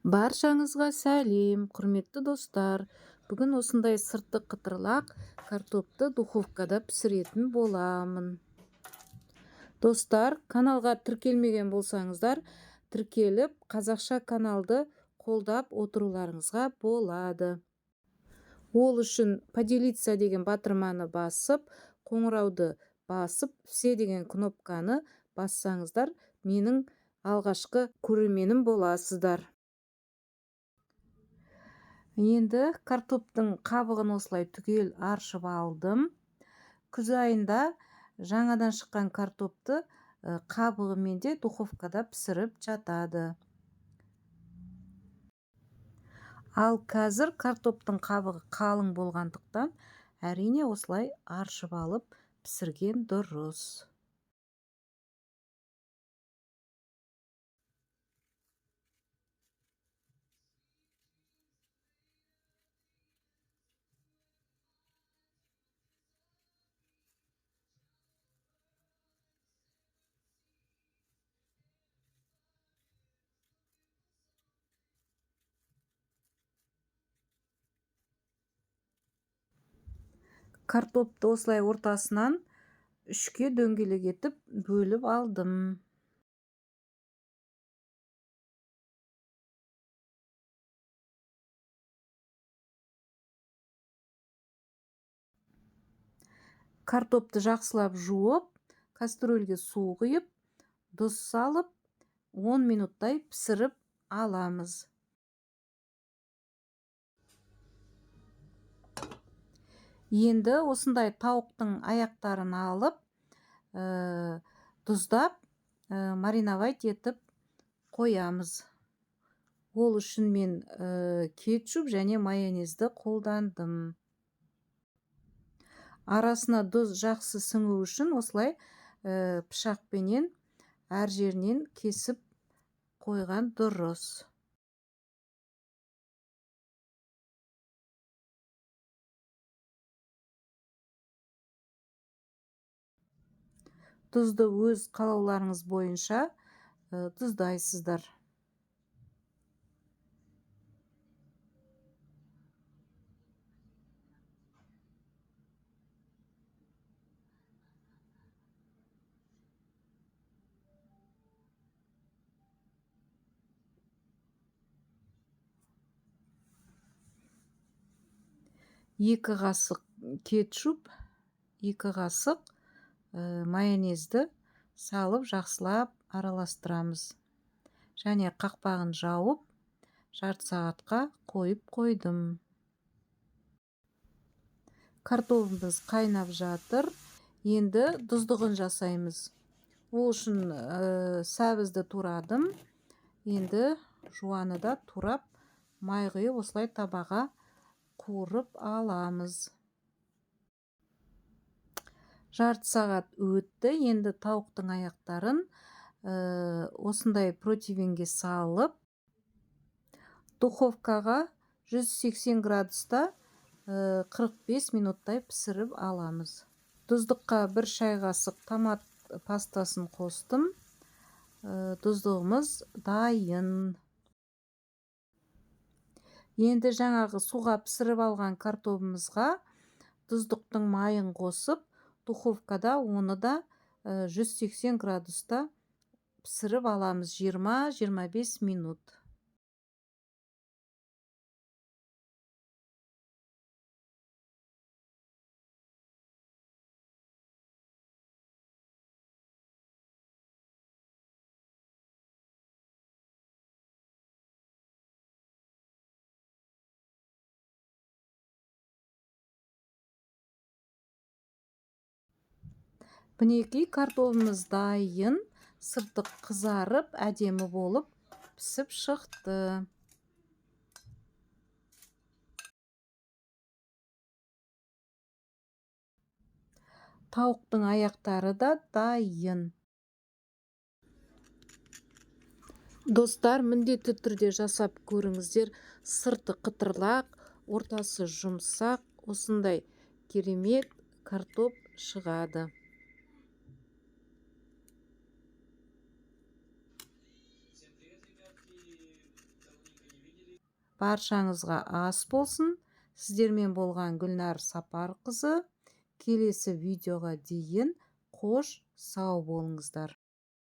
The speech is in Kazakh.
Баршаңызға сәлем, құрметті достар. Бүгін осындай сырты қытырлақ картопты духовкада пісіретін боламын. Достар, каналға тіркелмеген болсаңыздар, тіркеліп, қазақша каналды қолдап отыруларыңызға болады. Ол үшін поделиться деген батырманы басып, қоңырауды басып, все деген кнопканы бассаңыздар, менің алғашқы көрерменім боласыздар. Енді картоптың қабығын осылай түгел аршып алдым. Күз айында жаңадан шыққан картопты қабығымен де духовкада пісіріп жатады. Ал қазір картоптың қабығы қалың болғандықтан, әрине осылай аршып алып пісірген дұрыс. Картопты осылай ортасынан үшке дөңгелек етіп бөліп алдым. Картопты жақсылап жуып, кастрөлге су құйып, тұз салып, 10 минуттай пісіріп аламыз. Енді осындай тауықтың аяқтарын алып, тұздап, мариновать етіп қоямыз. Ол үшін мен кетчуп және майонезді қолдандым. Арасына тұз жақсы сіңу үшін осылай пышақпенен әр жерінен кесіп қойған дұрыс. Тұзды өз қалауларыңыз бойынша тұздайсыздар. 2 қасық кетчуп, 2 қасық майонезді салып жақсылап араластырамыз. Және қақпағын жауып, жарты сағатқа қойып қойдым. Картопымыз қайнап жатыр. Енді тұздығын жасаймыз. Ол үшін сәбізді турадым. Енді жуаны да турап, май құйып осылай табаға қуырып аламыз. Жарты сағат өтті. Енді тауықтың аяқтарын осындай противенге салып, духовкаға 180 градуста 45 минуттай пісіріп аламыз. Тұздыққа 1 шай қасық томат пастасын қостым. Тұздығымыз дайын. Енді жаңағы суға пісіріп алған картобымызға тұздықтың майын қосып, духовкада оны да 180 градуста пісіріп аламыз 20-25 минут. Мінекей картопымыз дайын, сырты қызарып, әдемі болып пісіп шықты. Тауықтың аяқтары да дайын. Достар, міндетті түрде жасап көріңіздер. Сырты қытырлақ, ортасы жұмсақ, осындай керемет картоп шығады. Всем привет, ребятки! Давненько не Баршаңызға ас болсын! Сіздермен болған Гүлнар Сапарқызы. Келесі видеоға дейін қош сау болыңыздар!